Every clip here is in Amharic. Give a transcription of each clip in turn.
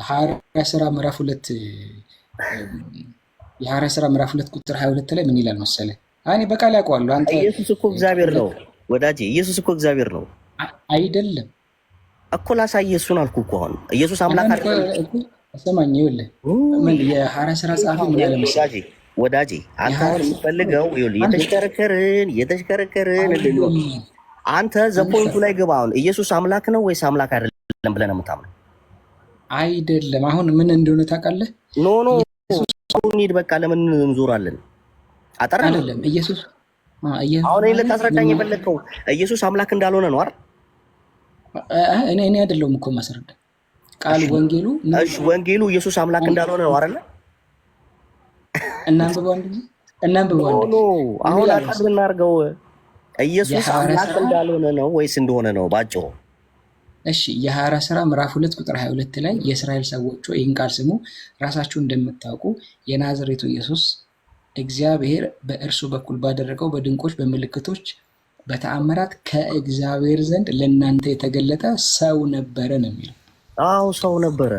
ሐዋርያ ስራ ምዕራፍ 2፣ የሐዋርያ ስራ ምዕራፍ 2 ቁጥር 22 ላይ ምን ይላል መሰለህ? እኔ በቃል ያውቀዋለሁ። አንተ ኢየሱስ እኮ እግዚአብሔር ነው ወዳጄ። ኢየሱስ እኮ እግዚአብሔር ነው። አይደለም። እኮ ላሳየህ፣ እሱን አልኩህ እኮ። አሁን ኢየሱስ አምላክ አይደለም። ሰማኝ፣ ይኸውልህ ምን የሐዋርያ ስራ ጸሐፊ ምን አለ መሰለህ? ወዳጄ፣ አንተ አሁን የምትፈልገው ይኸውልህ እየተሽከረከርን እየተሽከረከርን እንድንሆን አንተ the point ኡ ላይ ግባ። አሁን ኢየሱስ አምላክ ነው ወይስ አምላክ አይደለም ብለህ ነው የምታምነው? አይደለም። አሁን ምን እንደሆነ ታውቃለህ? No, እንሂድ በቃ፣ ለምን እንዞራለን? አጠር አይደለም ኢየሱስ አሁን እኔ ልታስረዳኝ የፈለግከው ኢየሱስ አምላክ እንዳልሆነ ነው አይደል? እኔ አይደለሁም እኮ ማስረዳ፣ ቃል ወንጌሉ። እሺ፣ ወንጌሉ ኢየሱስ አምላክ እንዳልሆነ ነው አይደል? እናንብበው አንድ ጊዜ፣ እናንብበው አንድ No፣ አሁን አጠር እናድርገው። ኢየሱስ አምላክ እንዳልሆነ ነው ወይስ እንደሆነ ነው ባጭሩ? እሺ፣ የሐዋርያ ሥራ ምዕራፍ 2 ቁጥር 22 ላይ "የእስራኤል ሰዎች ሆይ፣ ይህን ቃል ስሙ፣ ራሳችሁ እንደምታውቁ የናዝሬቱ ኢየሱስ እግዚአብሔር በእርሱ በኩል ባደረገው በድንቆች፣ በምልክቶች፣ በተአምራት ከእግዚአብሔር ዘንድ ለእናንተ የተገለጠ ሰው ነበረ" ነው የሚለው። አዎ፣ ሰው ነበረ።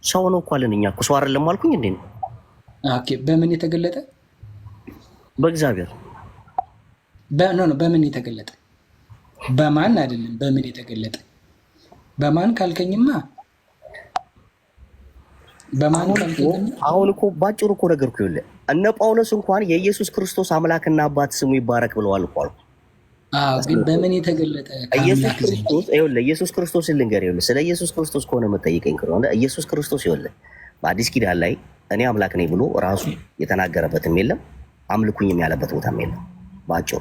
ሰው ነው እኮ አለን እኛ እኮ። ሰው አይደለም አልኩኝ እንዴ ነው? Okay፣ በምን የተገለጠ? በእግዚአብሔር። No, በምን የተገለጠ? በማን አይደለም፣ በምን የተገለጠ? በማን ካልከኝማ፣ በማን ካልከኝማ አሁን እኮ ባጭሩ እኮ ነገርኩህ። ይኸውልህ እነ ጳውሎስ እንኳን የኢየሱስ ክርስቶስ አምላክና አባት ስሙ ይባረክ ብለዋል እኮ አልኩህ። አዎ፣ ግን በምን የተገለጠ? ኢየሱስ ከአምላክ ዘንድ። ክርስቶስ፣ ይኸውልህ ኢየሱስ ክርስቶስን ልንገርህ። ይኸውልህ ስለ ኢየሱስ ክርስቶስ ከሆነ የምጠይቀኝ ከሆነ ኢየሱስ ክርስቶስ ይኸውልህ በአዲስ ኪዳን ላይ እኔ አምላክ ነኝ ብሎ ራሱ የተናገረበትም የለም፣ አምልኩኝም ያለበት ቦታም የለም። ባጭሩ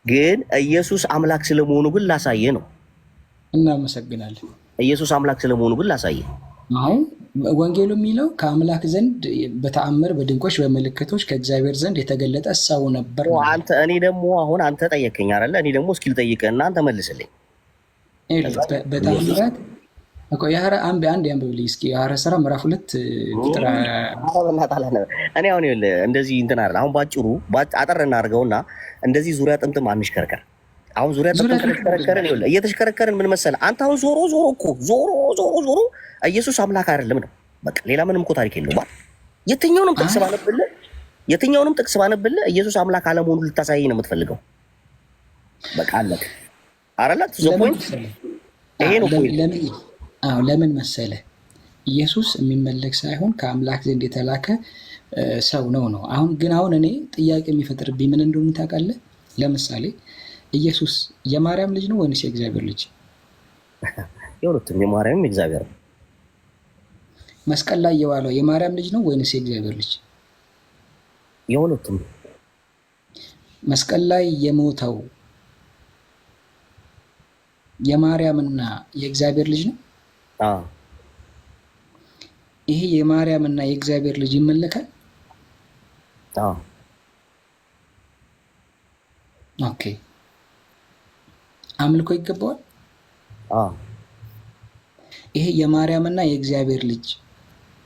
ግን ኢየሱስ አምላክ ስለመሆኑ ግን ላሳየ ነው። እናመሰግናለን። ኢየሱስ አምላክ ስለመሆኑ ግን ላሳየ። አሁን ወንጌሉ የሚለው ከአምላክ ዘንድ በተአምር፣ በድንቆች፣ በምልክቶች ከእግዚአብሔር ዘንድ የተገለጠ ሰው ነበር ነው። አንተ እኔ ደግሞ አሁን አንተ ጠየቅከኝ አይደለ? እኔ ደግሞ እስኪ ልጠይቅህ እና አንተ መልስልኝ። በተአምራት አንድ አንድ ያንብብልኝ እስኪ፣ የሐዋርያ ሥራ ምዕራፍ 2 ቁጥር እኔ አሁን ይኸውልህ እንደዚህ እንትን አይደል? አሁን ባጭሩ አጠር እናድርገውና እንደዚህ ዙሪያ ጥምጥም አንሽከርከር። አሁን ዙሪያ ጥምጥም ከተሽከረከርን፣ ይኸውልህ እየተሽከረከርን ምን መሰለህ፣ አንተ አሁን ዞሮ ዞሮ እኮ ዞሮ ዞሮ ዞሮ ኢየሱስ አምላክ አይደለም ነው። በቃ ሌላ ምንም እኮ ታሪክ የለውም። የትኛውንም ጥቅስ ባነብልህ፣ የትኛውንም ጥቅስ ባነብልህ ኢየሱስ አምላክ አለመሆኑን ልታሳየኝ ነው የምትፈልገው። በቃ አለቀ። አይደለ? The point ይሄ ነው point። ለምን መሰለህ፣ ኢየሱስ የሚመለክ ሳይሆን ከአምላክ ዘንድ የተላከ ሰው ነው ነው። አሁን ግን አሁን እኔ ጥያቄ የሚፈጥርብኝ ምን እንደሆነ ታውቃለህ? ለምሳሌ ኢየሱስ የማርያም ልጅ ነው ወይንስ የእግዚአብሔር ልጅ? የሁለቱም፣ የማርያምም የእግዚአብሔር ነው። መስቀል ላይ የዋለው የማርያም ልጅ ነው ወይንስ የእግዚአብሔር ልጅ? የሁለቱም። መስቀል ላይ የሞተው የማርያምና የእግዚአብሔር ልጅ ነው? አዎ። ይሄ የማርያምና የእግዚአብሔር ልጅ ይመለካል? አዎ። Okay፣ አምልኮ ይገባዋል? አዎ። ይሄ የማርያምና የእግዚአብሔር ልጅ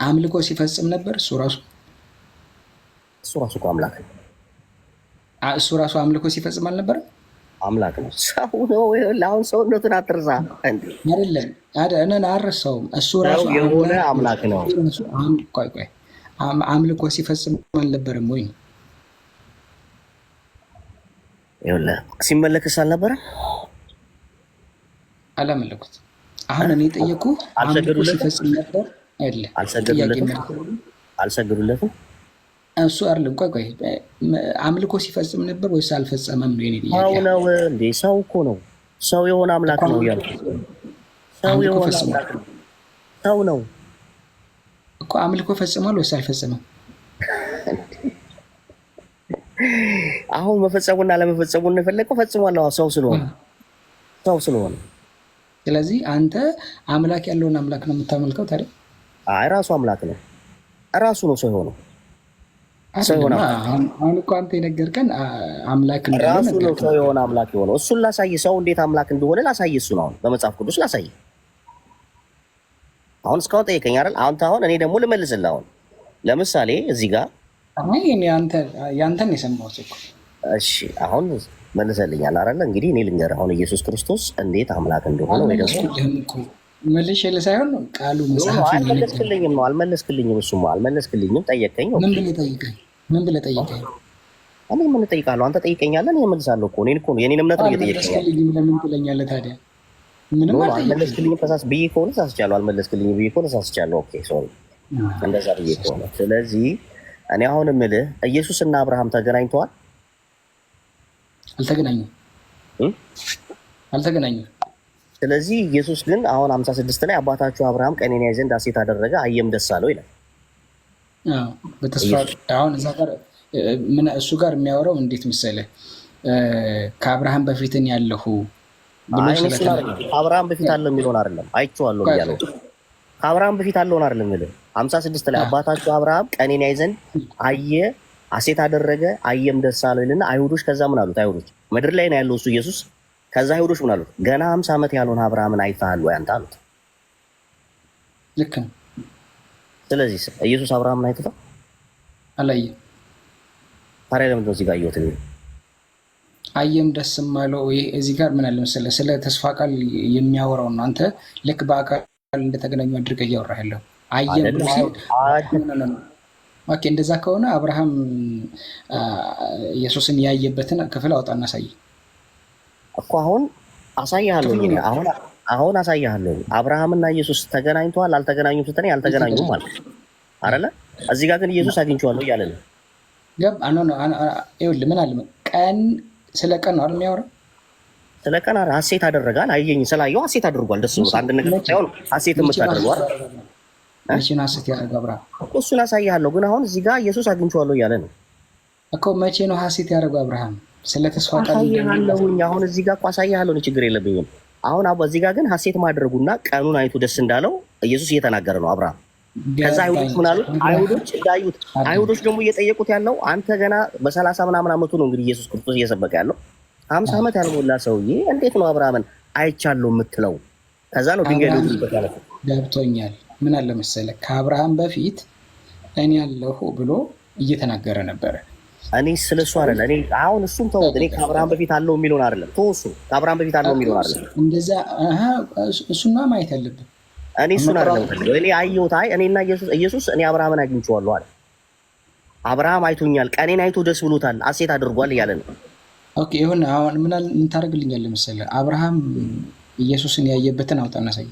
አምልኮ ሲፈጽም ነበር እሱ ራሱ? እሱ ራሱ እኮ አምላክ ነው። እሱ ራሱ አምልኮ ሲፈጽም አልነበረም? አምላክ ነው። ሰው ነው። አሁን ሰውነቱን አትርሳ። አይደለም፣ እኔ አልረሳውም። እሱ ራሱ የሆነ አምላክ ነው። ቆይ ቆይ፣ አምልኮ ሲፈጽም አልነበረም ወይ? ይኸውልህ ሲመለክስ አልነበረም? አላመለኩት። አሁን እኔ የጠየኩህ አምልኮ ሲፈጽም ነበር አይደለ? አልሰገዱለትም? እሱ አይደለም። ቆይ ቆይ፣ አምልኮ ሲፈጽም ነበር ወይስ አልፈጸመም ነው የኔ ጥያቄ። ሰው ነው እንዴ? ሰው እኮ ነው። ሰው የሆነ አምላክ ነው እያልኩ፣ ሰው የሆነ አምላክ ነው። ሰው ነው። እኮ። አምልኮ ፈጽሟል ወይስ አልፈጸመም? አሁን መፈጸሙና አለመፈጸሙን ነው የፈለገው። ፈጽሟል። ሰው ስለሆነ፣ ሰው ስለሆነ። ስለዚህ አንተ አምላክ ያለውን አምላክ ነው የምታመልከው ታዲያ? አይ፣ ራሱ አምላክ ነው። ራሱ ነው ሰው የሆነው። አሁን እኮ አንተ የነገርከን አምላክ ራሱ ነው ሰው የሆነ አምላክ የሆነው። እሱን ላሳይ፣ ሰው እንዴት አምላክ እንደሆነ ላሳይ። እሱን አሁን በመጽሐፍ ቅዱስ ላሳይ። አሁን እስካሁን ጠየቀኝ አይደል? አሁን እኔ ደግሞ ልመልስልህ። አሁን ለምሳሌ እዚህ ጋር ያንተን የሰማሁት እኮ። እሺ፣ አሁን መልሰልኛል አይደለ? እንግዲህ እኔ ልንገርህ አሁን ኢየሱስ ክርስቶስ እንዴት አምላክ እንደሆነ ወይ ደግሞ መልሼልህ ሳይሆን ቃሉ መጽሐፍ አልመለስክልኝም ነው። አልመለስክልኝም። እሱማ አልመለስክልኝም። ጠየቀኝ። ምን ብለህ ጠይቀኝ? ምን ብለህ ጠይቀኝ? እኔ ምን እጠይቃለሁ? አንተ ጠይቀኛለህ፣ እኔ እመልሳለሁ እኮ። እኔን እኮ ነው የኔን እምነት ነው እየጠየቀኝ። አልመለስክልኝም ለምን ትለኛለህ ታዲያ? ምንም አልመለስክልኝም። ተሳስ ብዬ ከሆነ ተሳስቻለሁ። አልመለስክልኝም ብዬ ከሆነ ተሳስቻለሁ። Okay sorry፣ እንደዛ ብዬ ከሆነ ስለዚህ እኔ አሁን የምልህ ኢየሱስ እና አብርሃም ተገናኝተዋል? አልተገናኙም። አልተገናኙም። ስለዚህ ኢየሱስ ግን አሁን 56 ላይ አባታችሁ አብርሃም ቀኔን ያይ ዘንድ ሐሴት አደረገ አየም ደስ አለው ይላል። በተስፋ አሁን እዛ ጋር ምን እሱ ጋር የሚያወራው እንዴት መሰለህ? ከአብርሃም በፊትን ያለሁ ብሎ ከአብርሃም በፊት አለው የሚለውን አይደለም፣ አይቼዋለሁ እያለው ከአብርሃም በፊት አለውን አይደለም የሚለው 56 ላይ አባታችሁ አብርሃም ቀኔን ያይ ዘንድ አየ ሐሴት አደረገ አየም ደስ አለው ይልና አይሁዶች ከዛ ምን አሉት? አይሁዶች ምድር ላይ ነው ያለው እሱ ኢየሱስ። ከዛ አይሁዶች ምን አሉት? ገና 50 ዓመት ያልሆነ አብርሃምን አይተሃል ወይ አንተ አሉት። ልክ ነው። ስለዚህ ኢየሱስ አብርሃምን አይቶታል? አላየም። ታዲያ ለምንድን ነው እዚህ ጋር አየሁት የሚለው? አየም ደስም አለው። ይሄ እዚህ ጋር ምን አለ መሰለህ፣ ስለ ተስፋ ቃል የሚያወራው ነው። አንተ ልክ በአካል እንደተገናኙ አድርገህ እያወራህ ያለው አየም ብሎ ሲል okay፣ እንደዛ ከሆነ አብርሃም ኢየሱስን ያየበትን ክፍል አውጣ እናሳይ እኮ። አሁን አሳይሃለሁ። አሁን አሳይሃለሁ። አብርሃምና ኢየሱስ ተገናኝተዋል አልተገናኙም ስትለኝ አልተገናኙም ማለት አይደለ? እዚህ ጋር ግን ኢየሱስ አግኝቼዋለሁ እያለ ነው። ይኸውልህ ምን አለ፣ ቀን ስለ ቀን ነው አይደል የሚያወራው? ስለ ቀን ሐሴት አደረጋል። አየኝ ስላየው ሐሴት አድርጓል። ደስ ብሎት አንድ ነገር ሳይሆን ሐሴት የምታደርገው አይደል? መቼ ነው ሐሴት ያደረገው አብርሃም? እሱን አሳይሃለሁ። ግን አሁን እዚህ ጋር ኢየሱስ አግኝቼዋለሁ እያለ ነው እኮ። መቼ ነው ሐሴት ያደረገው አብርሃም? ስለ ተስፋ ቃል አሳይሃለሁኝ። አሁን እዚህ ጋር እኮ አሳይሃለሁ፣ ችግር የለብኝም። አሁን አባ እዚህ ጋር ግን ሐሴት ማድረጉና ቀኑን አይቶ ደስ እንዳለው ኢየሱስ እየተናገረ ነው አብርሃም። ከዛ አይሁዶች ምን አሉት? አይሁዶች እንዳዩት፣ አይሁዶች ደግሞ እየጠየቁት ያለው አንተ ገና በ30 ምናምን ዓመቱ ነው እንግዲህ ኢየሱስ ክርስቶስ እየሰበከ ያለው 50 ዓመት ያልሞላ ሰውዬ እንዴት ነው አብርሃምን አይቻለሁ የምትለው? ከዛ ነው ድንጋይ ሊወግሩበት ያለው። ገብቶኛል። ምን አለ መሰለህ ከአብርሃም በፊት እኔ ያለሁ ብሎ እየተናገረ ነበረ። እኔ ስለ እሱ አይደለም። እኔ አሁን እሱም ተውት። እኔ ከአብርሃም በፊት አለው የሚለውን አይደለም። ተው፣ እሱ ከአብርሃም በፊት አለው የሚለውን አይደለም። እንደዛ እሱና ማየት ያለብን እኔ እሱን አይደለም ፈልገው። እኔ አየሁት። አይ እኔና ኢየሱስ እኔ አብርሃምን አግኝቼዋለሁ አለ። አብርሃም አይቶኛል፣ ቀኔን አይቶ ደስ ብሎታል፣ ሐሴት አድርጓል እያለ ነው። Okay ይሁን። አሁን ምን ታደርግልኛለህ መሰለህ? አብርሃም ኢየሱስን ያየበትን አውጣና አሳየኝ።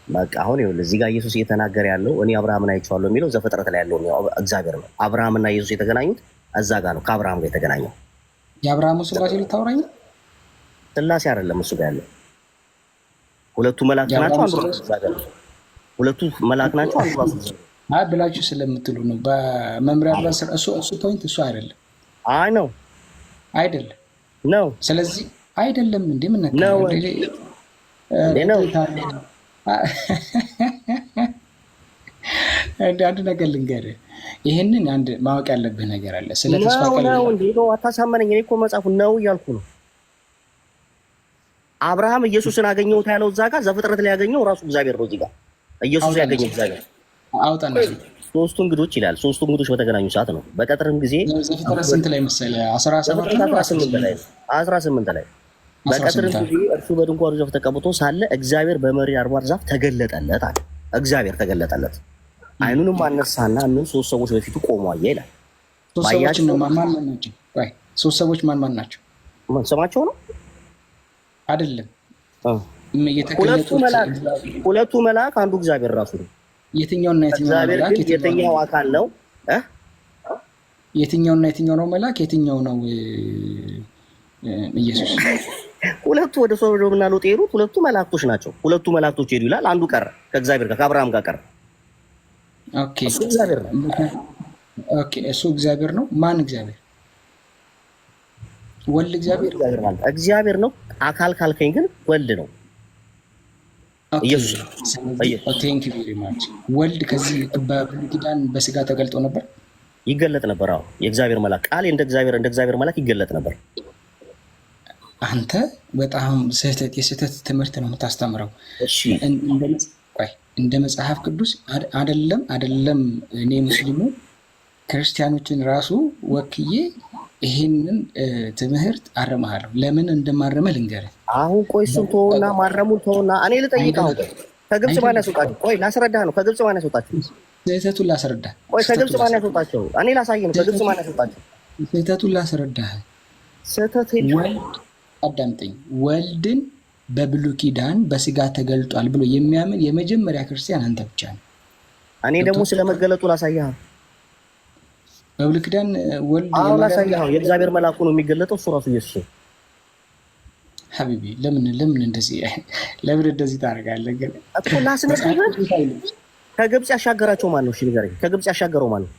በቃ አሁን ይኸውልህ እዚህ ጋር ኢየሱስ እየተናገረ ያለው እኔ አብርሃምን አይቼዋለሁ የሚለው ዘፍጥረት ላይ ያለው እግዚአብሔር ነው። አብርሃምና ኢየሱስ የተገናኙት እዛ ጋር ነው፣ ከአብርሃም ጋር የተገናኘው። የአብርሃሙ ስላሴ ልታወራኝ? ስላሴ አይደለም እሱ ጋር ያለው ሁለቱ መልአክ ናቸው። አንዱ ራሱ እግዚአብሔር ነው። ሁለቱ መልአክ ናቸው። አንዱ ራሱ አይ ብላችሁ ስለምትሉ ነው። በመምሪያ እሱ point እሱ አይደለም። አይ ነው አይደለም ነው። ስለዚህ አይደለም እንዴ ምን ነው ነው። አንድ ነገር ልንገርህ፣ ይህንን አንድ ማወቅ ያለብህ ነገር አለ። ስለ ተስፋ ቃል ነው እንዴ? አታሳመነኝ። እኔ እኮ መጽሐፉ ነው እያልኩ ነው። አብርሃም ኢየሱስን አገኘሁት ያለው እዛ ጋር ዘፍጥረት ላይ ያገኘው ራሱ እግዚአብሔር ነው። እዚህ ጋር ኢየሱስ ያገኘው እግዚአብሔር አውጣና ሶስቱ እንግዶች ይላል። ሶስቱ እንግዶች በተገናኙ ሰዓት ነው። በቀትርም ጊዜ ዘፍጥረት ስንት ላይ መሰለህ? 18 ላይ 18 ላይ በቀትርም ጊዜ እርሱ በድንኳኑ ዛፍ ተቀምጦ ሳለ እግዚአብሔር በመሪር አድባር ዛፍ ተገለጠለት አለ። እግዚአብሔር ተገለጠለት። ዓይኑንም አነሳና ምን ሶስት ሰዎች በፊቱ ቆሙ አየ ይላል። ሶስት ሰዎች ነው። ማን ማን ናቸው? ቆይ ሶስት ሰዎች ማን ማን ናቸው? ስማቸው ነው አይደለም? ሁለቱ መልአክ አንዱ እግዚአብሔር ራሱ ነው። የትኛውና የትኛው እግዚአብሔር ግን የትኛው አካል ነው? የትኛውና የትኛው ነው መልአክ? የትኛው ነው ኢየሱስ? ሁለቱ ወደ ሶዶምና ሎጥ የሄዱት ሁለቱ መላእክቶች ናቸው። ሁለቱ መላእክቶች ሄዱ ይላል። አንዱ ቀረ ከእግዚአብሔር ጋር ከአብርሃም ጋር ቀረ። Okay፣ እሱ እግዚአብሔር ነው። Okay፣ እሱ እግዚአብሔር ነው። ማን እግዚአብሔር? ወልድ እግዚአብሔር እግዚአብሔር ነው። አካል ካልከኝ ግን ወልድ ነው። ኢየሱስ ነው። Thank you very much። ወልድ ከዚህ በብሉይ ኪዳን በስጋ ተገልጦ ነበር፣ ይገለጥ ነበር። አዎ የእግዚአብሔር መልአክ ቃል እንደ እግዚአብሔር እንደ እግዚአብሔር መልአክ ይገለጥ ነበር። አንተ በጣም ስህተት የስህተት ትምህርት ነው የምታስተምረው። እሺ እንደ መጽሐፍ ቅዱስ አይደለም አይደለም። እኔ ሙስሊሙ ክርስቲያኖችን ራሱ ወክዬ ይሄንን ትምህርት አርምሃለሁ። ለምን እንደማረመ ልንገርህ። አሁን ቆይ እሱን ተወውና ማረሙን ተወውና እኔ ልጠይቅህ። አሁን ከግብፅ ማን አይደለም። ያስወጣቸው? ቆይ ላስረዳህ ነው። ከግብፅ ማን ያስወጣቸው? ስህተቱን ላስረዳህ። ቆይ ከግብፅ ስህተቱን ማን ላስረዳህ። ያስወጣቸው? እኔ ላሳይህ ነው። ከግብፅ ማን ያስወጣቸው? ስህተቱን ላስረዳህ። ስህተት የለም። ወልድ፣ አዳምጠኝ። ወልድን በብሉይ ኪዳን በስጋ ተገልጧል ብሎ የሚያምን የመጀመሪያ ክርስቲያን አንተ ብቻ ነው። እኔ ደግሞ ገብቶሃል? ስለመገለጡ ላሳይህ። በብሉይ ኪዳን ወልድ አሁን የማርያም ላሳይህ። የእግዚአብሔር መልአኩ ነው የሚገለጠው፣ እሱ ራሱ ኢየሱስ ነው። حبيبي፣ ለምን እንደዚህ ታደርጋለህ? ግን እኮ መጽሐፍ ላስነብብህ። ቅዱስ አይልም። ከግብፅ ያሻገራቸው ማን ነው? እሺ ንገረኝ። ከግብፅ ያሻገረው ማን ነው?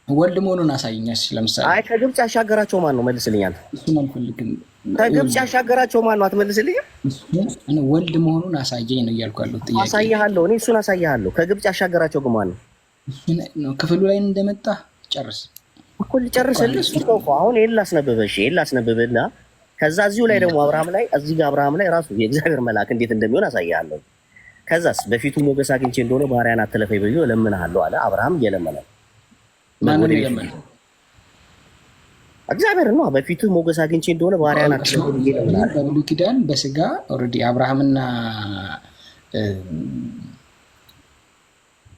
ወልድ መሆኑን አሳይኝ። እሺ፣ ለምሳሌ አይ፣ ከግብፅ ያሻገራቸው ማን ነው? መልስልኝ አንተ። እሱን አልፈልግም። ከግብፅ ይኸውልህ ያሻገራቸው ማን ነው? አትመልስልኝም? እሱን እኔ ወልድ መሆኑን አሳየኝ ነው እያልኩ ያለሁት ጥያቄ። አሳይሃለሁ። እኔ እሱን አሳይሃለሁ። ከግብፅ ያሻገራቸው ግን ማን ነው? እሱን ነው ክፍሉ ላይ እንደመጣ ጨርስ። እኮ ልጨርስልህ። እሱ ነው እኮ አሁን ይሄን ላስነብብህ። እሺ ይሄን ላስነብብህና ከዛ እዚሁ ላይ ደግሞ አብርሃም ላይ፣ እዚህ ጋር አብርሃም ላይ ራሱ የእግዚአብሔር መልአክ እንዴት እንደሚሆን አሳይሃለሁ። ከዛስ በፊቱ ሞገስ አግኝቼ እንደሆነ ባሪያን አትለፈኝ ብዬ እለምንሃለሁ አለ። አብርሃም እየለመነ ነው። ማንን ወደ ቤቱ የለመነ? እግዚአብሔር ነው። በፊቱ ሞገስ አግኝቼ እንደሆነ ባሪያን አትለፈኝ ብዬ እለምንሃለሁ። በብሉይ ኪዳን በስጋ already አብርሃምና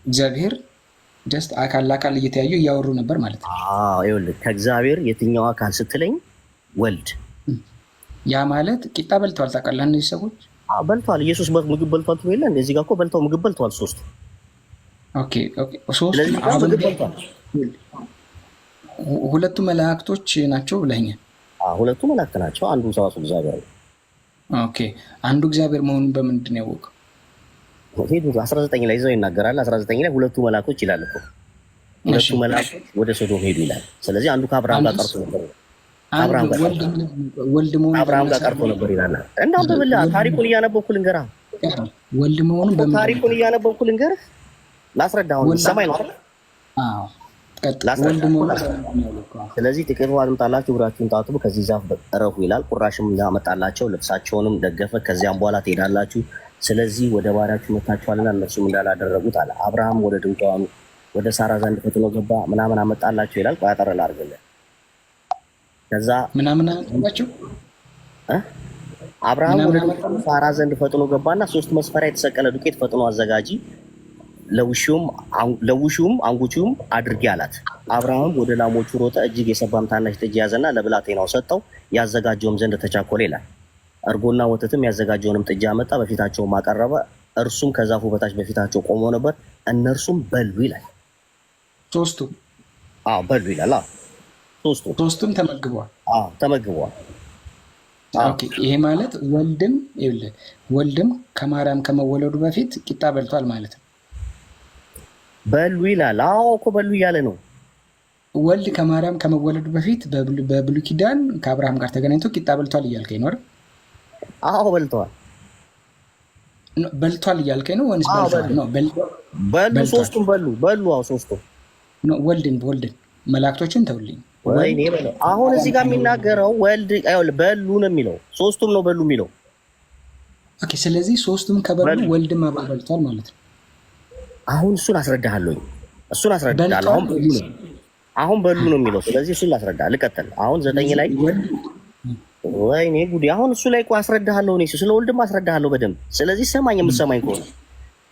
እግዚአብሔር just አካል ለአካል እየተያዩ እያወሩ ነበር ማለት ነው። አዎ፣ ይኸውልህ፣ ከእግዚአብሔር የትኛው አካል ስትለኝ ወልድ። ያ ማለት ቂጣ በልተዋል። ታውቃለህ እነዚህ ሰዎች። አዎ፣ በልተዋል። ኢየሱስ ምግብ በልቷል ትሎ የለ? እዚህ ጋር እኮ በልተው ምግብ በልተዋል ሶስቱ። Okay፣ ሶስቱም ስለዚህ ጋር አብን ምግብ በልቷል። ሁለቱ መላእክቶች ናቸው ብለኸኛል። አዎ፣ ሁለቱ መላእክት ናቸው። አንዱ ራሱ እግዚአብሔር ነው። Okay፣ አንዱ እግዚአብሔር መሆኑን በምንድን ነው ያወቀው? ሄዱ 19 ላይ ይዘው ይናገራል። 19 ላይ ሁለቱ መላኮች ይላል እኮ። ሁለቱ መላኮች ወደ ሶዶም ሄዱ ይላል። ስለዚህ አንዱ ከአብርሃም ጋር አንዱስ ቀርቶ ነበር። አንዱ ከአብርሃም ጋር ወልድ ወልድ መሆኑን ከአብርሃም በምን ጋር ቀርቶ ነበር ይላል። እንዳንብብልህ ታሪኩን እያነበብኩ ልንገርህ። ወልድ መሆኑን እኮ በምንድን ነው? ታሪኩን እያነበብኩ ልንገርህ፣ ላስረዳ። አሁን ወልድ ሰማይ ነው አይደል? አዎ፣ ቀጥል። ላስረዳ ወልድ መሆኑን ላስረዳ። በምንድን ነው ያወቀው? ስለዚህ ጥቂት ውሃ አምጣላችሁ፣ እግራችሁን ታጥቡ፣ ከዚህ ዛፍ እረፉ ይላል። ቁራሽም አመጣላቸው፣ ልብሳቸውንም ደገፈ። ከዚያም በኋላ ትሄዳላችሁ። ስለዚህ ወደ ባሪያችሁ መጥታችኋልና እነርሱም እንዳላደረጉት አለ። አብርሃም ወደ ድንኳኑ ወደ ሳራ ዘንድ ፈጥኖ ገባ፣ ምናምን አመጣላቸው ይላል። ቆይ አጠር ላድርግልህ። ከዛ ምናምን አመጣላቸው እ? አብርሃም ወደ ምናምን ድንኳኑ አመጣላቸው። ሳራ ዘንድ ፈጥኖ ገባና ሶስት መስፈሪያ የተሰቀለ ዱቄት ፈጥኖ አዘጋጂ፣ ለውሹም አንጉቹም አድርጊ አላት። አብርሃም ወደ ላሞቹ ሮጠ፣ እጅግ የሰባም ታናሽ ጥጃ ያዘና ለብላቴናው ሰጠው፣ ያዘጋጀውም ዘንድ ተቻኮለ ይላል። እርጎና ወተትም ያዘጋጀውንም ጥጃ አመጣ፣ በፊታቸውም አቀረበ። እርሱም ከዛፉ በታች በፊታቸው ቆሞ ነበር፣ እነርሱም በሉ ይላል። ሶስቱ አዎ፣ በሉ ይላል። አዎ፣ ሶስቱ። ሶስቱም ተመግበዋል። አዎ፣ ተመግበዋል። አዎ። Okay፣ ይሄ ማለት ወልድም፣ ይኸውልህ፣ ወልድም ከማርያም ከመወለዱ በፊት ቂጣ በልቷል ማለት ነው። በሉ ይላል። አዎ እኮ በሉ እያለ ነው። ወልድ ከማርያም ከመወለዱ በፊት በብሉይ ኪዳን ከአብርሃም ጋር ተገናኝቶ ቂጣ በልቷል እያልከኝ ነው አይደል? አዎ፣ በልተዋል። No፣ በልቷል እያልከኝ ነው ወይንስ አዎ በልተዋል? በሉ። No፣ በሉ። በልቷል። ሶስቱም በሉ በሉ። አዎ፣ ሶስቱም። No፣ ወልድን ወልድን መላእክቶችን ተውልኝ። ወይኔ ወልድ በለው። አሁን እዚህ ጋር የሚናገረው ወልድ ይኸውልህ፣ በሉ ነው የሚለው። ሶስቱም ነው በሉ የሚለው። Okay፣ ስለዚህ ሶስቱም ከበሉ በሉ። ወልድም አብሮ በልቷል ማለት ነው። አሁን እሱን አስረዳሃለሁኝ። እሱን አስረዳሃለሁ። በልቷል አሁን በሉ ወይስ ነው አሁን በሉ ነው የሚለው። ስለዚህ እሱን ላስረዳ፣ ልቀጥል። አሁን 9 ስለዚህ ላይ ወልድ ወይኔ ጉዴ! አሁን እሱ ላይ እኮ አስረዳሃለሁ። እኔ ስለ ወልድም አስረዳሃለሁ በደንብ። ስለዚህ ሰማኝ፣ የምትሰማኝ ከሆነ።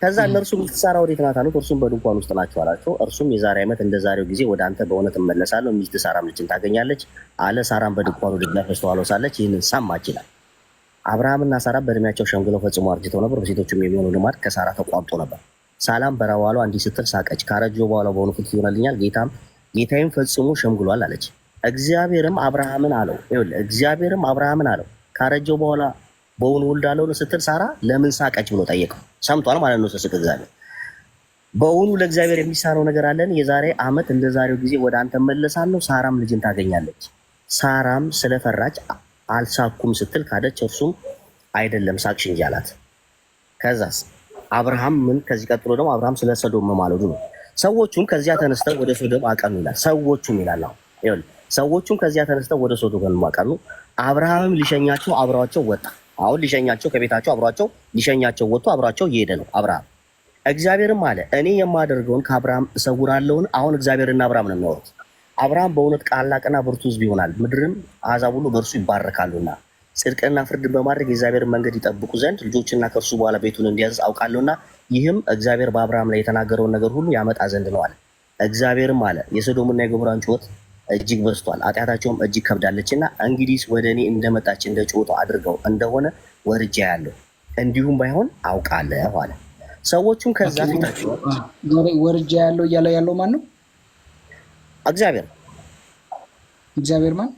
ከዛ እነርሱ ሚስት ሳራ ወዴት ናት አሉት። እርሱም በድንኳን ውስጥ ናቸው አላቸው። እርሱም የዛሬ ዓመት እንደ ዛሬው ጊዜ ወደ አንተ በእውነት እመለሳለሁ፣ ሚስት ሳራም ልጅን ታገኛለች አለ። ሳራም በድንኳኑ ደጃፍ በስተኋላው ሳለች ይህንን ሰማች ይላል። አብርሃምና ሳራ በእድሜያቸው ሸምግለው ፈጽሞ አርጅተው ነበር። በሴቶችም የሚሆነው ልማድ ከሳራ ተቋርጦ ነበር። ሳራም በባሏ እንዲህ ስትል ሳቀች። ካረጀሁ በኋላ በሆኑ ፍት ይሆናልኛል፣ ጌታም ጌታዬም ፈጽሞ ሸምግሏል አለች። እግዚአብሔርም አብርሃምን አለው፣ ይኸውልህ፣ እግዚአብሔርም አብርሃምን አለው፣ ካረጀሁ በኋላ በውኑ እወልዳለሁን ስትል ሳራ ለምን ሳቀች ብሎ ጠየቀው። ሰምቷል ማለት ነው ስስቅ እግዚአብሔር። በውኑ ለእግዚአብሔር የሚሳነው ነገር አለን? የዛሬ ዓመት እንደ ዛሬው ጊዜ ወደ አንተ እመለሳለሁ፣ ሳራም ልጅን ታገኛለች። ሳራም ስለፈራች አልሳኩም ስትል ካደች። እርሱም አይደለም፣ ሳቅሽ እንጂ አላት። ከዛስ አብርሃም ምን ከዚህ ቀጥሎ ደግሞ አብርሃም ስለ ሰዶም መማለዱ ነው። ሰዎቹም ከዚያ ተነስተው ወደ ሶዶም አቀኑ ይላል። ሰዎቹም ይላል። አሁን ይኸውልህ፣ ሰዎቹም ከዚያ ተነስተው ወደ ሶዶም አቀኑ። አብርሃምም ሊሸኛቸው አብሯቸው ወጣ። አሁን ሊሸኛቸው ከቤታቸው አብሯቸው ሊሸኛቸው ወጥቶ አብሯቸው እየሄደ ነው አብርሃም። እግዚአብሔርም አለ፣ እኔ የማደርገውን ከአብርሃም እሰውራለሁን? አሁን እግዚአብሔርና አብርሃም ነው የሚያወሩት። አብርሃም በእውነት ታላቅና ብርቱ ሕዝብ ይሆናል፣ ምድርም አሕዛብ ሁሉ በእርሱ ይባረካሉና። ጽድቅና ፍርድን በማድረግ የእግዚአብሔርን መንገድ ይጠብቁ ዘንድ ልጆችና ከእርሱ በኋላ ቤቱን እንዲያዝ አውቃለሁና ይህም እግዚአብሔር በአብርሃም ላይ የተናገረውን ነገር ሁሉ ያመጣ ዘንድ ነው አለ። እግዚአብሔርም አለ የሶዶምና የገሞራን ጩኸት እጅግ በዝቷል፣ ኃጢአታቸውም እጅግ ከብዳለችና እንግዲህ ወደ እኔ እንደመጣች እንደ ጩኸቷ አድርገው እንደሆነ ወርጄ ያለሁ እንዲሁም ባይሆን አውቃለሁ አለ። ሰዎቹም ከዛ ፊታቸው ወርጃ ያለው እያለ ያለው ማን ነው? እግዚአብሔር። እግዚአብሔር ማን?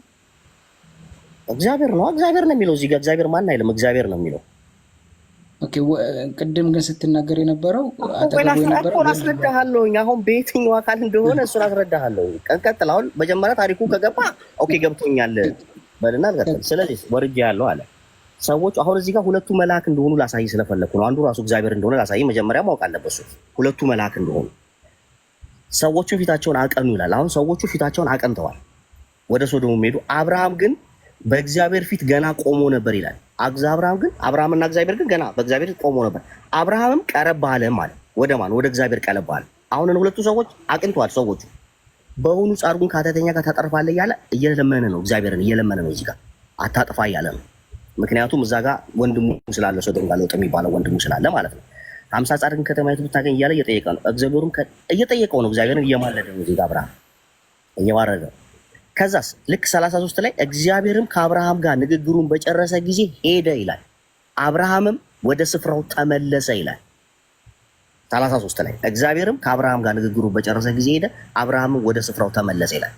እግዚአብሔር ነው። እግዚአብሔር ነው የሚለው እዚህ ጋር እግዚአብሔር ማን አይልም፣ እግዚአብሔር ነው የሚለው። Okay፣ ቅድም ግን ስትናገር የነበረው አጠገቡ የነበረው አስረዳሃለሁኝ። አሁን በየትኛው አካል እንደሆነ እሱን አስረዳሃለሁ። ቀጥል። አሁን መጀመሪያ ታሪኩ ከገባ okay ገብቶኛል በልና አልቀጥል። ስለዚህ ወርጄ ያለው አለ። ሰዎች አሁን እዚህ ጋር ሁለቱ መልአክ እንደሆኑ ላሳይ ስለፈለኩ ነው። አንዱ ራሱ እግዚአብሔር እንደሆነ ላሳይ መጀመሪያ ማወቅ አለበት እሱ ሁለቱ መልአክ እንደሆኑ። ሰዎቹ ፊታቸውን አቀኑ ይላል። አሁን ሰዎቹ ፊታቸውን አቀንተዋል ወደ ሶዶም ሄዱ። አብርሃም ግን በእግዚአብሔር ፊት ገና ቆሞ ነበር ይላል። አብርሃም ግን አብርሃምና እግዚአብሔር ግን ገና በእግዚአብሔር ፊት ቆሞ ነበር። አብርሃምም ቀረብ አለ ማለት ወደ ማን? ወደ እግዚአብሔር ቀረብ አለ። አሁን ሁለቱ ሰዎች አቅንተዋል። ሰዎቹ በውኑ ጻድቁን ከኃጢአተኛ ጋር ታጠርፋለህ እያለ እየለመነ ነው። እግዚአብሔርን እየለመነ ነው። እዚህ ጋር አታጥፋ እያለ ነው። ምክንያቱም እዛ ጋር ወንድሙ ስላለ ሶዶም ጋር ሎጥ የሚባለው ወንድሙ ስላለ ማለት ነው። 50 ጻድቅን ከተማይቱ ብታገኝ እያለ እየጠየቀ ነው። እግዚአብሔሩም እየጠየቀው ነው። እግዚአብሔርን እየማለደ ነው። እዚህ ጋር አብርሃም እየማረደ ነው። ከዛስ ልክ 33 ላይ እግዚአብሔርም ከአብርሃም ጋር ንግግሩን በጨረሰ ጊዜ ሄደ ይላል። አብርሃምም ወደ ስፍራው ተመለሰ ይላል። 33 ላይ እግዚአብሔርም ከአብርሃም ጋር ንግግሩን በጨረሰ ጊዜ ሄደ፣ አብርሃምም ወደ ስፍራው ተመለሰ ይላል።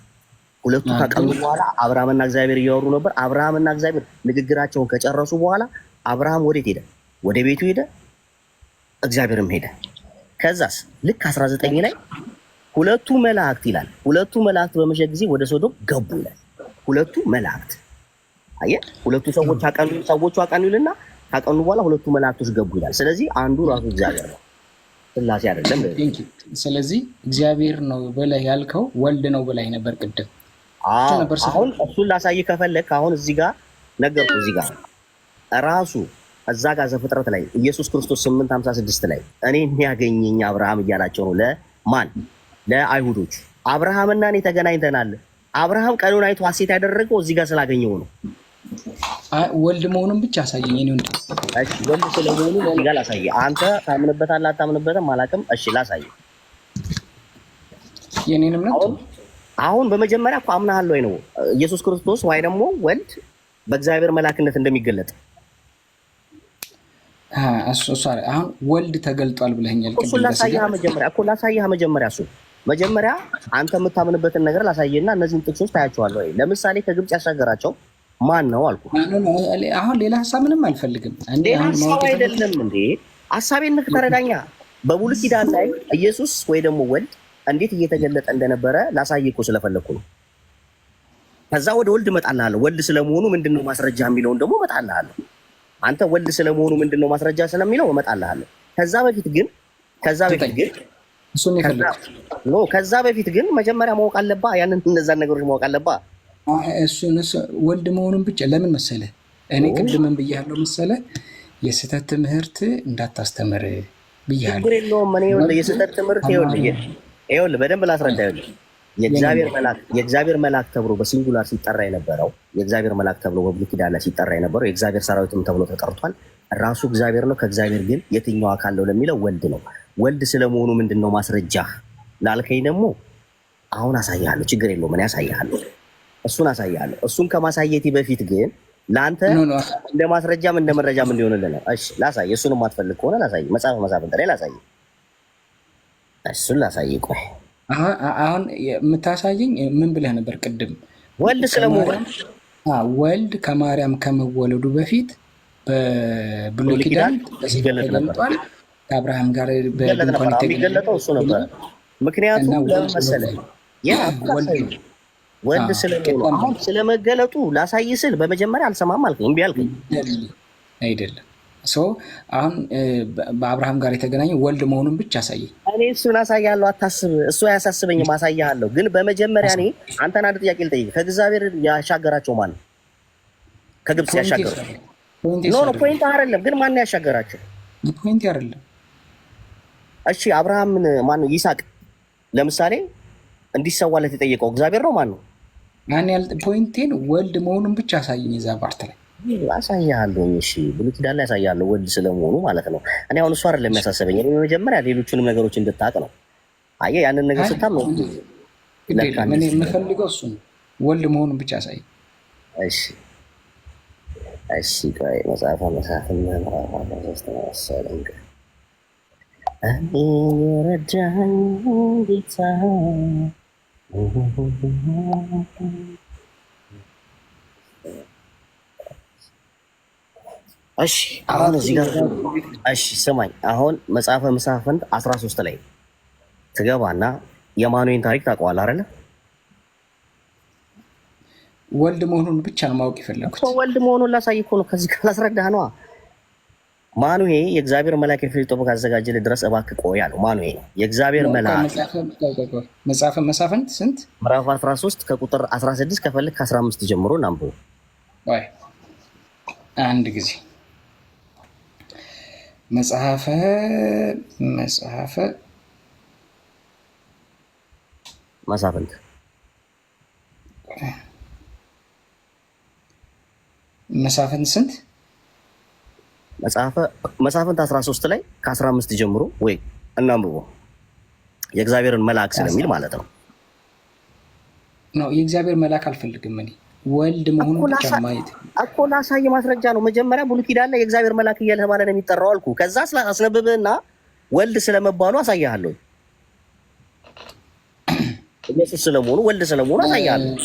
ሁለቱ ከቀኑ በኋላ አብርሃምና እግዚአብሔር እያወሩ ነበር። አብርሃምና እግዚአብሔር ንግግራቸውን ከጨረሱ በኋላ አብርሃም ወዴት ሄደ? ወደ ቤቱ ሄደ። እግዚአብሔርም ሄደ። ከዛስ ልክ 19 ላይ ሁለቱ መላእክት ይላል። ሁለቱ መላእክት በመሸ ጊዜ ወደ ሶዶም ገቡ ይላል። ሁለቱ መላእክት አየህ፣ ሁለቱ ሰዎች አቀኑ፣ ሰዎቹ አቀኑ ይልና ካቀኑ በኋላ ሁለቱ መላእክቶች ገቡ ይላል። ስለዚህ አንዱ ራሱ እግዚአብሔር ነው፣ ስላሴ አይደለም። ስለዚህ እግዚአብሔር ነው ብለህ ያልከው ወልድ ነው ብለህ ነበር ቅድም። አሁን እሱን ላሳይህ ከፈለክ አሁን እዚህ ጋር ነገርኩህ። እዚህ ጋር ራሱ እዛ ጋር ዘፍጥረት ላይ ኢየሱስ ክርስቶስ 8:56 ላይ እኔ የሚያገኘኝ አብርሃም እያላቸው ነው። ለማን? ለአይሁዶች። አብርሃምና እኔ ተገናኝተናል። አብርሃም ቀኑን አይቶ ሐሴት ያደረገው እዚህ ጋር ስላገኘው ነው። ወልድ መሆኑን ብቻ አሳየኝ። እኔ ወንድ እሺ፣ ወልድ ስለመሆኑ እዚህ ጋር ላሳየህ። አንተ ታምንበታለህ አታምንበትም አላውቅም። እሺ ላሳየህ። የኔን እምነት አሁን በመጀመሪያ እኮ አምናሃል ወይ ነው ኢየሱስ ክርስቶስ ወይ ደግሞ ወልድ በእግዚአብሔር መላክነት እንደሚገለጥ አሁን ወልድ ተገልጧል ብለኸኛል። እሱን ላሳየህ መጀመሪያ እኮ ላሳየህ መጀመሪያ እሱ መጀመሪያ አንተ የምታምንበትን ነገር ላሳየህና እነዚህን ጥቅሶች ታያቸዋለህ ወይ። ለምሳሌ ከግብፅ ያሻገራቸው ማን ነው አልኩ። አሁን ሌላ ሀሳብ ምንም አልፈልግም። ሌላ ሀሳብ አይደለም እንዴ፣ ሀሳቤን ተረዳኛ። በብሉይ ኪዳን ላይ ኢየሱስ ወይ ደግሞ ወልድ እንዴት እየተገለጠ እንደነበረ ላሳየህ እኮ ስለፈለግኩ ነው። ከዛ ወደ ወልድ እመጣልሃለሁ። ወልድ ስለመሆኑ ምንድነው ማስረጃ የሚለውን ደግሞ እመጣልሃለሁ። አንተ ወልድ ስለመሆኑ ምንድነው ማስረጃ ስለሚለው እመጣልሃለሁ። ከዛ በፊት ግን ከዛ በፊት ግን እሱን የፈለኩት no ከዛ በፊት ግን መጀመሪያ ማወቅ አለባ። ያንን እነዛን ነገሮች ማወቅ አለባ። እሱን ወልድ መሆኑን ብቻ ለምን መሰለህ? እኔ ቅድምን ብያለሁ መሰለህ፣ የስህተት ትምህርት እንዳታስተምር ብያለሁ። ችግር የለውም። እኔ ይኸውልህ የስህተት ትምህርት ይኸውልህ በደንብ ላስረዳ። ይኸውልህ የእግዚአብሔር መልአክ ተብሎ በ singular ሲጠራ የነበረው የእግዚአብሔር መልአክ ተብሎ በብሉይ ኪዳን ላይ ሲጠራ የነበረው የእግዚአብሔር ሰራዊትም ተብሎ ተጠርቷል። ራሱ እግዚአብሔር ነው። ከእግዚአብሔር ግን የትኛው አካል ነው ለሚለው ወልድ ነው። ወልድ ስለመሆኑ ምንድን ነው ማስረጃ ላልከኝ ደግሞ አሁን አሳይሃለሁ። ችግር የለውም። እኔ አሳይሃለሁ። እሱን አሳይሃለሁ። እሱን ከማሳየቴ በፊት ግን ለአንተ እንደ ማስረጃም እንደ መረጃም እንዲሆንልህ ነው። እሺ ላሳይ። እሱን የማትፈልግ ከሆነ ላሳይ። መጽሐፈ መሳፍንት ላይ ላሳይ። እሱን ላሳይ። ቆይ አሁን የምታሳየኝ ምን ብለህ ነበር ቅድም? ወልድ ስለመሆኑ ወልድ ከማርያም ከመወለዱ በፊት በብሉይ ኪዳን ተገልጧል። ከአብርሃም ጋር በድንኳን የሚገለጠው እሱ ነበር። ምክንያቱም ለምን መሰለህ? ወልድ ስለመሆኑ አሁን ስለመገለጡ ላሳይ ስል በመጀመሪያ አልሰማም አልከኝ፣ እምቢ አልከኝ። አይደለም አሁን በአብርሃም ጋር የተገናኘ ወልድ መሆኑን ብቻ አሳየኝ። እኔ እሱን አሳያለሁ፣ አታስብ። እሱ አያሳስበኝም፣ አሳያለሁ። ግን በመጀመሪያ እኔ አንተን አንድ ጥያቄ ልጠይቅ። ከእግዚአብሔር ያሻገራቸው ማን ነው? ከግብፅ ያሻገረው? No no፣ point አይደለም። ግን ማን ያሻገራቸው? Point አይደለም። እሺ አብርሃምን ማን ነው? ይስሐቅ ለምሳሌ እንዲሰዋለት የጠየቀው እግዚአብሔር ነው ማን ነው? Point ኤን ወልድ መሆኑን ብቻ አሳየኝ። እዛ part ላይ አሳያለሁ። እሺ ብሉይ ኪዳን ላይ አሳያለሁ ወልድ ስለመሆኑ ማለት ነው። እኔ አሁን እሱ አይደለም የሚያሳስበኝ። እኔ መጀመሪያ ሌሎቹንም ነገሮች እንድታቅ ነው። አየህ፣ ያንን ነገር አይ ስታም ነው ግድ ለካ የለም፣ እኔ እንደዚህ ነው። የምፈልገው እሱ ነው። ወልድ መሆኑን ብቻ አሳይ። እሺ እሺ፣ ቆይ መጽሐፈ መሳፍንት ምዕራፍ 13 መሰለኝ። እኔ የረዳኝ ጌታ። እሺ አሁን አራቱ እዚህ ጋር እሺ ስማኝ፣ አሁን መጽሐፈ መሳፍንት 13 ላይ ትገባና የማኑኤን ታሪክ ታውቀዋለህ አይደለ? ወልድ መሆኑን ብቻ ነው ማወቅ እኮ የፈለግኩት። ወልድ መሆኑን ላሳይ እኮ ነው። ከዚህ ጋር ላስረዳህ ነዋ። ማኑሄ የእግዚአብሔር መልአክ የፊልጶስ ካዘጋጀልህ ድረስ እባክህ ቆይ አለው። ማኑሄ ነው የእግዚአብሔር ቆይ መልአክ። መጽሐፈ መሳፍንት ስንት? ምዕራፍ 13 ከቁጥር 16 ከፈልግ ከ15 ጀምሮ እናንብብ። ቆይ አንድ ጊዜ መጽሐፈ መጽሐፈ መሳፍንት መሳፍንት ስንት? መጽሐፈ መሳፍንት 13 ላይ ከ15 ጀምሮ ወይ እናንብቦ የእግዚአብሔርን መልአክ ስለሚል ማለት ነው። ነው የእግዚአብሔር መልአክ አልፈልግም። እኔ ወልድ እኮ መሆኑን ብቻ ላሳ ማየት እኮ ላሳይ ማስረጃ ነው። መጀመሪያ ብሉይ ኪዳን ላይ የእግዚአብሔር መልአክ እያለ ማለት ነው የሚጠራው አልኩ። ከዛ አስነብብህና ወልድ ስለመባሉ አሳያለሁ። ኢየሱስ ስለመሆኑ ወልድ ስለመሆኑ አሳያለሁ።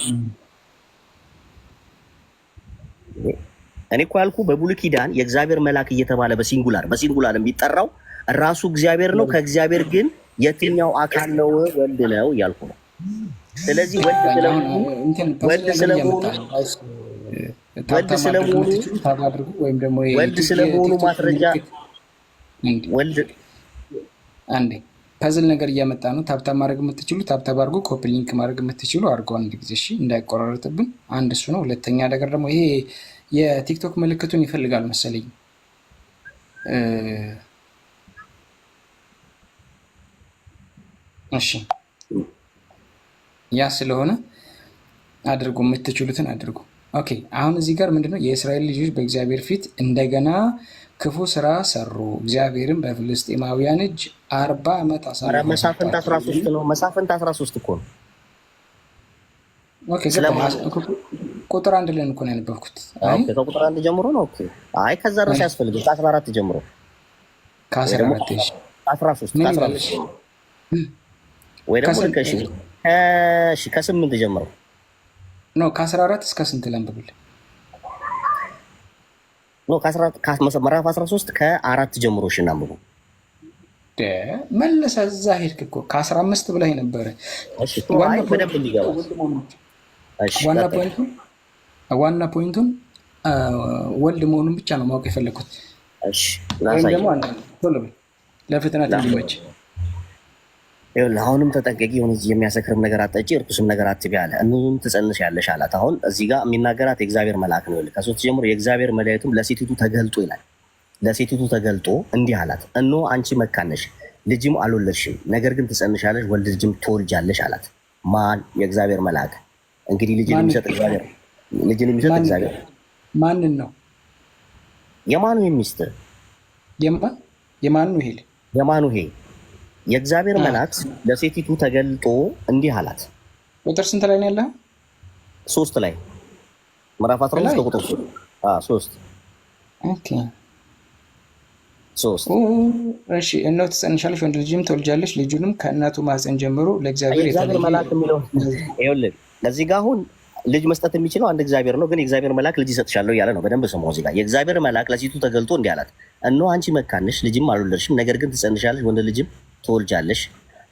እኔ እኮ ያልኩ በብሉይ ኪዳን የእግዚአብሔር መልአክ እየተባለ በ singular የሚጠራው ራሱ እግዚአብሔር ነው። ከእግዚአብሔር ግን የትኛው አካል ነው? ወልድ ነው እያልኩ ነው። ስለዚህ ወልድ አሁን ስለመሆኑ እንትን puzzle ወልድ ነገር ስለመሆኑ እያመጣ ነው። guys ወልድ tap tap ማድረግ ስለመሆኑ የምትችሉ tap አድርጉ፣ ወይም ደግሞ ወልድ ስለመሆኑ የቲክቶክ ማስረጃ ምልክት እንዲ ወልድ አንዴ puzzle ነገር እያመጣ ነው። tap tap ማድረግ የምትችሉ tap tap አድርጉ። copy link ማድረግ የምትችሉ አድርጎ አንድ ጊዜ እሺ፣ እንዳይቆራረጥብን። አንድ እሱ ነው። ሁለተኛ ነገር ደግሞ ይሄ የቲክቶክ ምልክቱን ይፈልጋል መሰለኝ። እ፣ እሺ ያ ስለሆነ አድርጉ፣ የምትችሉትን አድርጉ። Okay አሁን እዚህ ጋር ምንድነው? የእስራኤል ልጆች በእግዚአብሔር ፊት እንደገና ክፉ ስራ ሰሩ፣ እግዚአብሔርም በፍልስጤማውያን እጅ 40 ዓመት ኧረ አሳልፎ መሳፍንት ሰጣቸው። 13 ነው። መሳፍንት 13 እኮ ነው። Okay ገባኝ። ስለማን ቁጥር አንድ ላይ እኮ ነው ያነበብኩት። አይ Okay፣ ከቁጥር አንድ ጀምሮ ነው። Okay፣ አይ ከዛ ድረስ ያስፈልግም። ከ14 ጀምሮ ወይ ከአስራ ደግሞ አራት እሺ 13 ምን ይላል? ከ13 ወይ ደግሞ ልክ እሺ፣ እሺ ከስምንት ጀምሮ No ከ14 እስከ ስንት ላንብብል? No ምዕራፍ 13 ከአራት ጀምሮ እሺ እናንብቡ። መለሰ እዛ ሄድክ እኮ ከ15 ብላይ ነበረ። እሺ ጥሩ። ዋና አይ በደንብ point ኡ እንዲገባ ወልድ መሆኑ ብቻ። እሺ ዋና ቀጥል። point ኡ ዋና point ኡን ወልድ መሆኑን ብቻ ነው ማወቅ የፈለግኩት። እሺ ወይም ላሳይ ደግሞ አንድ ቶሎ በል ለፍጥነት እንዲመች። ይኸውልህ አሁንም ተጠንቀቂ፣ የሆነ የሚያሰክርም ነገር አትጠጪ፣ እርኩስም ነገር አትቢ አለ። እነሆም ትጸንሻለሽ አላት። አሁን እዚህ ጋር የሚናገራት የእግዚአብሔር መልአክ ነው። ይኸውልህ ከሶስት ጀምሮ የእግዚአብሔር መላእክቱም ለሴቲቱ ተገልጦ ይላል። ለሴቲቱ ተገልጦ እንዲህ አላት፣ እነሆ አንቺ መካን ነሽ፣ ልጅም አልወለድሽም፣ ነገር ግን ትጸንሻለሽ፣ ወንድ ልጅም ትወልጃለሽ አላት። ማን? የእግዚአብሔር መልአክ። እንግዲህ ልጅን ማንን የሚሰጥ እግዚአብሔር፣ ልጅን የሚሰጥ ማንን እግዚአብሔር። ማንን ነው? የማኑሄ ሚስት የማን የማኑ ይሄል የማኑሄ የእግዚአብሔር መልአክ ለሴቲቱ ተገልጦ እንዲህ አላት። ቁጥር ስንት ላይ ነው ያለው? ሶስት ላይ ምዕራፍ 13 ላይ ከቁጥር ሶስት Okay ሶስት ኦ፣ እሺ እነሆ ትጸንሻለሽ፣ ወንድ ልጅም ትወልጃለሽ፣ ልጁንም ከእናቱ ማህፀን ጀምሮ ለእግዚአብሔር የእግዚአብሔር የተለየ መልአክ የሚለው ይኸውልህ፣ እዚህ ጋር አሁን ልጅ መስጠት የሚችለው አንድ እግዚአብሔር ነው። ግን የእግዚአብሔር መልአክ ልጅ ይሰጥሻለሁ እያለ ነው። በደንብ ስማው። እዚህ ጋር የእግዚአብሔር መልአክ ለሴቱ ተገልጦ እንዲህ አላት፣ እነሆ አንቺ መካን ነሽ፣ ልጅም አልወለድሽም፣ ነገር ግን ትጸንሻለሽ፣ ወንድ ልጅም ትወልጃለሽ።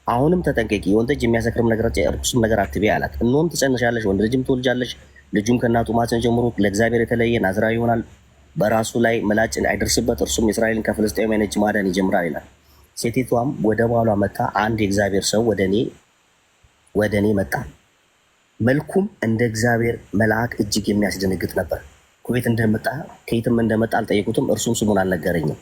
አሁንም ተጠንቀቂ፣ የወይን ጠጅ የሚያሰክርም ነገር ርኩስም ነገር አትብዪ አላት። እነሆም ትጸንሻለሽ፣ ወንድ ልጅም ትወልጃለሽ፣ ልጁም ከእናቱ ማህፀን ጀምሮ ለእግዚአብሔር የተለየ ናዝራዊ ይሆናል፣ በራሱ ላይ ምላጭ አይደርስበት፣ እርሱም እስራኤልን ከፍልስጤማውያን እጅ ማዳን ይጀምራል ይላል። ሴቲቷም ወደ ባሏ መጥታ አንድ የእግዚአብሔር ሰው ወደ እኔ መጣ፣ መልኩም እንደ እግዚአብሔር መልአክ እጅግ የሚያስደነግጥ ነበር። ከየት እንደመጣ ከየትም እንደመጣ አልጠየቁትም፣ እርሱም ስሙን አልነገረኝም።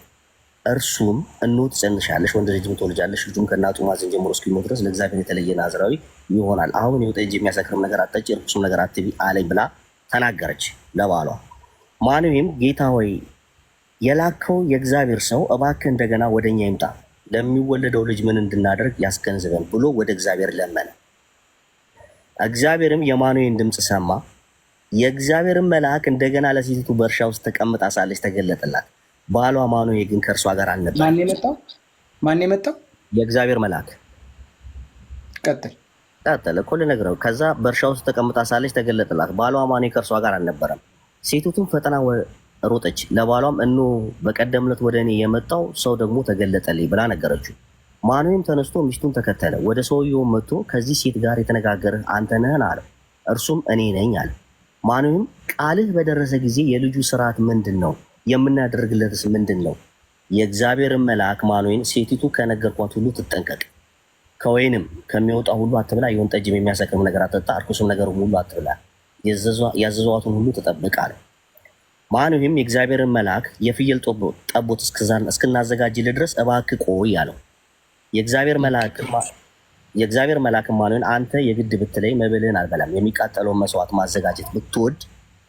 እርሱም እነሆ ትጸንሻለሽ፣ ወንድ ልጅም ትወልጃለሽ፣ ልጁም ከእናቱ ማህፀን ጀምሮ እስኪሞት ድረስ ለእግዚአብሔር የተለየ ናዝራዊ ይሆናል። አሁን የወይን ጠጅ የሚያሰክርም ነገር አትጠጪ፣ ርኩስም ነገር አትቢ አለኝ ብላ ተናገረች ለባሏ። ማኑሄም ጌታ ሆይ የላከው የእግዚአብሔር ሰው እባክህ እንደገና ወደኛ ይምጣ፣ ለሚወለደው ልጅ ምን እንድናደርግ ያስገንዝበን ብሎ ወደ እግዚአብሔር ለመነ። እግዚአብሔርም የማኑሄን ድምፅ ሰማ። የእግዚአብሔርን መልአክ እንደገና ለሴቲቱ በእርሻ ውስጥ ተቀምጣ ሳለች ተገለጠላት። ባሏ ማኑሄ ግን ከእርሷ ጋር አልነበረም። ማን የመጣው? ማን የመጣው? የእግዚአብሔር መልአክ። ቀጥል። ቀጥል እኮ ልነግረው። ከዛ በእርሻ ውስጥ ተቀምጣ ሳለች ተገለጠላት። ባሏ ማኑሄ ከእርሷ ጋር አልነበረም። ሴቲቱም ፈጥና ሮጠች፣ ለባሏም እነሆ በቀደም ዕለት ወደ እኔ የመጣው ሰው ደግሞ ተገለጠልኝ ብላ ነገረችው። ማኑሄም ተነስቶ ሚስቱን ተከተለ። ወደ ሰውየውም መጥቶ ከዚህ ሴት ጋር የተነጋገርህ አንተ ነህን? አለው። እርሱም እኔ ነኝ አለ። ማኑሄም ቃልህ በደረሰ ጊዜ የልጁ ስርዓት ምንድን ነው? የምናደርግለትስ ምንድን ነው? የእግዚአብሔርን መልአክ ማኑሄን ሴቲቱ ከነገርኳት ሁሉ ትጠንቀቅ፣ ከወይንም ከሚወጣ ሁሉ አትብላ፣ የወይን ጠጅም የሚያሰክርም ነገር አትጠጣ፣ እርኩስም ነገር ሁሉ አትብላ፣ ያዘዟትን ሁሉ ትጠብቅ አለ። ማኑሄም የእግዚአብሔርን መልአክ የፍየል ጠቦት እስክናዘጋጅልህ ድረስ እባክህ ቆይ አለው። የእግዚአብሔር መልአክ ማኑሄን አንተ የግድ ብትለኝ መብልህን አልበላም፣ የሚቃጠለውን መስዋዕት ማዘጋጀት ብትወድ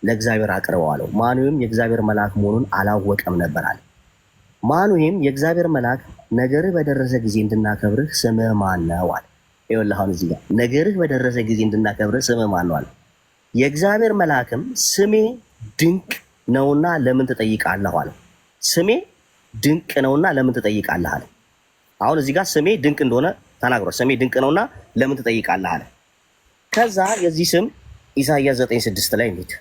ለእግዚአብሔር አቅርበው አለው። ማኑሄም የእግዚአብሔር መልአክ መሆኑን አላወቀም ነበር አለ። ማኑሄም የእግዚአብሔር መልአክ ነገርህ በደረሰ ጊዜ እንድናከብርህ ስምህ ማን ነው አለ። ይኸውልህ አሁን እዚህ ጋር ነገርህ በደረሰ ጊዜ እንድናከብርህ ስምህ ማን ነው አለ። የእግዚአብሔር መልአክም ስሜ ድንቅ ነውና ለምን ትጠይቃለህ አለ። ስሜ ድንቅ ነውና ለምን ትጠይቃለህ አለ። አሁን እዚህ ጋር ስሜ ድንቅ እንደሆነ ተናግሯል። ስሜ ድንቅ ነውና ለምን ትጠይቃለህ አለ። ከዛ የዚህ ስም ኢሳይያስ 9:6 ላይ እንሂድ።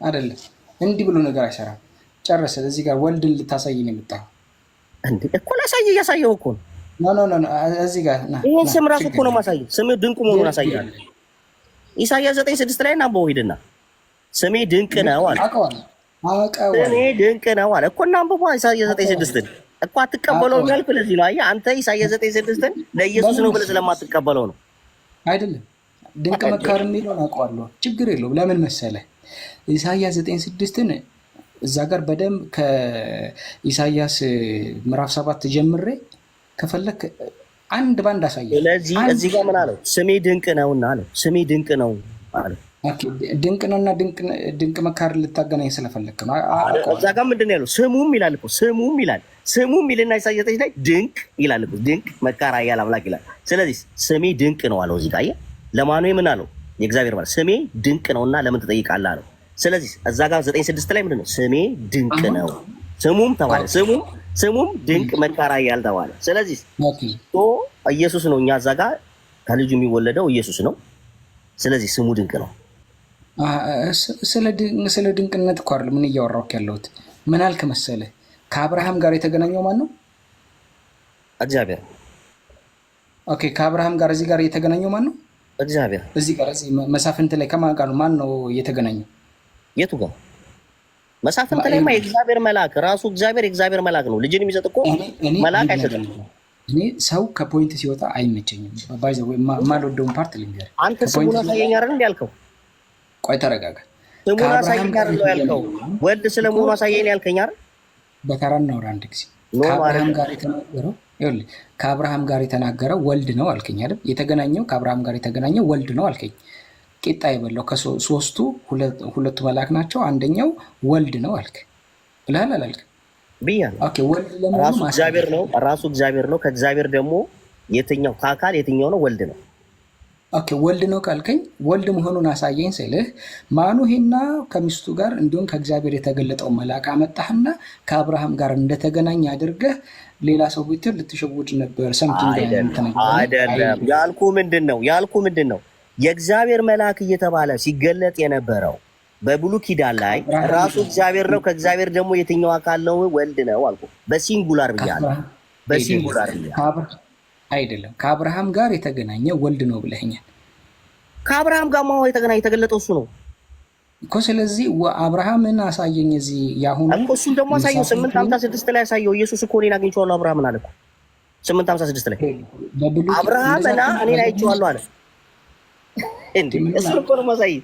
አይደለም እንዲህ ብሎ ነገር አይሰራም። ጨረሰ። እዚህ ጋር ወልድን ልታሳይ ነው የመጣኸው እንዴ? እኮ ላሳየህ፣ እያሳየሁ እኮ ነው። No, no, no፣ እዚህ ጋር ይህን ስም ራሱ እኮ ነው ማሳየው። ስሜ ድንቅ መሆኑን አሳያለሁ። ኢሳይያስ 9:6 ላይ እናንብበው ሂድና። ስሜ ድንቅ ነው አለ። ስሜ ድንቅ ነው አለ እኮ እናንብበው። ኢሳይያስ 9:6ን እኮ አትቀበለውም ያልኩህ ለዚህ ነው። አየህ አንተ ኢሳይያስ 9:6ን ለኢየሱስ ነው ብለህ ስለማትቀበለው ነው። አይደለም ድንቅ መካር የሚለውን አውቀዋለሁ። ችግር የለውም። ለምን መሰለህ ኢሳይያስ 9:6ን እዛ ጋር በደንብ ከኢሳይያስ ምዕራፍ 7 ጀምሬ ከፈለክ አንድ ባንድ አሳያለሁ። ስለዚህ እዚህ ጋር ምን አለው? ስሜ ድንቅ ነውና አለው። ስሜ ድንቅ ነው አለው። ድንቅ ነውና ድንቅ መካር ልታገናኝ ስለፈለክ ነው። እዛ ጋር ምንድን ነው ያለው? ስሙም ይላል እኮ ስሙም ይላል። ስሙም ይልና ኢሳይያስ 9 ላይ ድንቅ ይላል እኮ ድንቅ መካር ኃያል አምላክ ይላል። ስለዚህ ስሜ ድንቅ ነው አለው። እዚህ ጋር አየህ፣ ለማኑሄ ምን አለው? የእግዚአብሔር ማለት ስሜ ድንቅ ነውና ለምን ትጠይቃለህ አለው። ስለዚህ እዛ ጋር 9:6 ላይ ምንድን ነው? ስሜ ድንቅ ነው ስሙም ተባለ። ስሙም ድንቅ መካር ኃያል ተባለ። ስለዚህ ኢየሱስ ነው። እኛ እዛ ጋር ከልጁ የሚወለደው ኢየሱስ ነው። ስለዚህ ስሙ ድንቅ ነው። ስለ ድንቅነት እኮ አይደለም ምን እያወራሁ ያለሁት። ምን አልክ መሰለህ? ከአብርሃም ጋር የተገናኘው ማን ነው? እግዚአብሔር። Okay፣ ከአብርሃም ጋር እዚህ ጋር የተገናኘው ማን ነው? እግዚአብሔር። እዚህ ጋር እዚህ መሳፍንት ላይ ከማን ጋር ነው? ማን ነው የተገናኘው? የቱ ጋር? መሳፍንት ላይማ የእግዚአብሔር መልአክ ራሱ እግዚአብሔር የእግዚአብሔር መልአክ ነው። ልጅን የሚሰጥ እኮ መልአክ አይሰጥም። እኔ ሰው ከ point ሲወጣ አይመቸኝም። By the way የማልወደውን part ልንገርህ። አንተ ስሙን አሳየኝ አይደል እንደ ያልከው? ቆይ ተረጋጋ። ስሙን አሳየኝ አይደል ያልከው? ወልድ ስለመሆኑ አሳየኝ ያልከኝ አይደል? በተራ እናውራ አንድ ጊዜ። ከአብርሃም ጋር የተናገረው ይኸውልህ፣ ከአብርሃም ጋር የተናገረው ወልድ ነው አልከኝ አይደል? የተገናኘው ከአብርሃም ጋር የተገናኘው ወልድ ነው አልከኝ። ቂጣ የበላው ከሶስቱ ሁለቱ መልአክ ናቸው፣ አንደኛው ወልድ ነው አልክ ብለሃል አላልክ? ብያለሁ። Okay፣ ወልድ ለመሆኑ ራሱ እግዚአብሔር ነው። ራሱ እግዚአብሔር ነው። ከእግዚአብሔር ደግሞ የትኛው ከአካል የትኛው ነው? ወልድ ነው። Okay፣ ወልድ ነው ካልከኝ ወልድ መሆኑን አሳየኝ ስልህ ማኑሄና ከሚስቱ ጋር እንዲሁም ከእግዚአብሔር የተገለጠው መልአክ አመጣህና ከአብርሃም ጋር እንደተገናኘ አድርገህ ሌላ ሰው ብትል ልትሸውድ ነበር። Something አይደለም ያልኩ ምንድን ነው ያልኩ ምንድን ነው? የእግዚአብሔር መልአክ እየተባለ ሲገለጥ የነበረው በብሉይ ኪዳን ላይ ራሱ እግዚአብሔር ነው። ከእግዚአብሔር ደግሞ የትኛው አካል ነው? ወልድ ነው አልኩ። በ singular ብያለሁ። በ singular ብያለሁ። አይደለም ከአብርሃም ጋር የተገናኘ ወልድ ነው ብለኸኛል። ከአብርሃም ጋር ማ የተገናኘ የተገለጠው እሱ ነው እኮ። ስለዚህ አብርሃምን አሳየኝ እዚህ ያሁኑ እኮ እሱን ደግሞ አሳየው። 8:56 ላይ አሳየው። ኢየሱስ እኮ እኔን አግኝቼዋለሁ አብርሃምን አለ እኮ 8:56 ላይ አብርሃምና እኔን አይቼዋለሁ አለ። እንዴ እሱን እኮ ነው የማሳየው።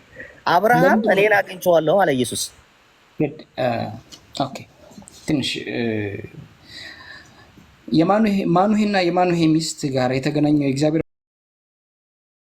አብርሃም እኔን አግኝቼዋለሁ አለ ኢየሱስ። Okay ትንሽ የማኑሄና የማኑሄ ሚስት ጋር የተገናኘው የእግዚአብሔር